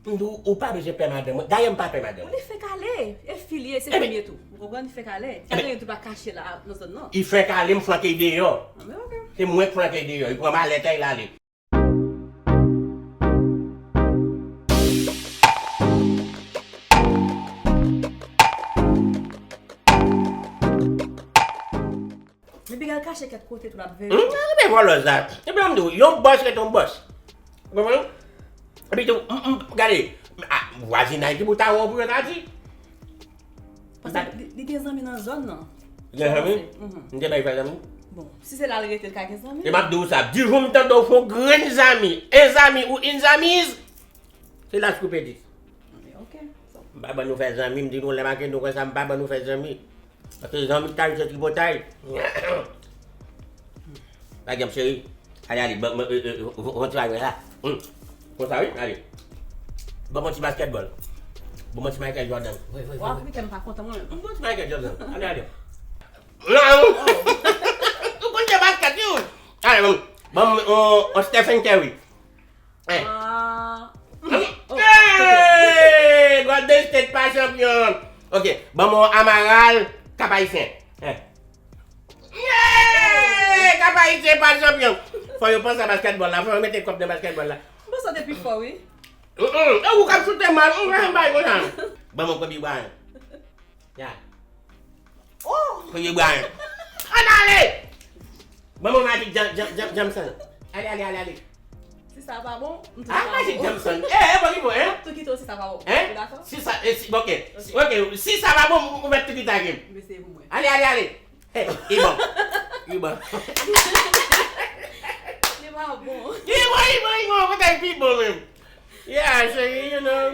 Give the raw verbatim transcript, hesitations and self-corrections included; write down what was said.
M di w, ou pa bezwen pè madanm mwen. Dayè, m pa pè madanm mwen. Li fenk ale. E fi li ye, se fi m ye tou. Ou konprann? Li fenk ale. Sa gen youn tou pa kache la nan zòn nan. Li fenk ale, m flanke l deyò. Ah, men ok. Se mwen k flanke l deyò. Li pran malèt, l ale. Li pi al kache kèk kote tou l ap veye. Hmm, men vòlòz la. Epi m di w, yon bòs ret yon bòs. Ou konprann? Epi tou, m, m, gade, a, vwazinay ki pou ta wè w pou yo ta di. Paske li, li gen zanmi nan zòn nan. Li gen zanmi? Mhm. M te bay fè zanmi? Bon, si se la l rete, l ka gen zanmi. E m ap di w sa, di jou m tande w fè yon grenn zanmi, en zanmi ou in zanmiz, se la sou pedi. Ok. M pa ban nou fè zanmi, m di nou lè m ak nou konsa, m pa ban nou fè zanmi. Paske zanmi k ta rive tripotay. Pa gen cheri. Ale, ale, ban, ban, euh, euh, euh, konsa, la. Hmm. Konsa, wi, ale. Ban mwen ti basketball. Ban mwen ti Michael Jordan. Voy, voy, voy. Wap, wi, m pa kontan, mwen. Ban mwen ti Michael Jordan. Ale, ale. Non, ou konn jwe basket, wi. Ale, ban, ban mwen, on, on Stephen Curry. Eh. Ah. Oh, hey! Golden State pa chanpyon. Ok, ban mwen Amaral, Cap Haïtien. Eh. Yeah! Cap Haïtien pa chanpyon. Fò yo panse a basketball la, fò yo mete kòb nan basketball la. M panse te pi fò, wi. Mm-mm. E ou k ap choute mal, ou fè yon bagay konsa. Ban mwen Kobe Bryant. Ya. Oh! Kobe Bryant. Ann ale! Ban mwen Magic Jam-, Jam-, Jam-, Johnson. Ale, ale, ale, ale. Si sa pa bon, m tou kite w. Ah, Magic Johnson. Eh, eh, bon, li bon, hein? M tou kite w si sa pa bon. Hein? Ou dakò? Si sa, eh, si, ok. Ok. Si, ok, si sa pa bon, ou mèt tou kite ak li. Mesye pou mwen. Ale, ale, ale. Eh, li bon. Li bon. Li pa bon. Li bon, li bon, li bon. Kote l pi bon menm? Yeah, cheri, you know.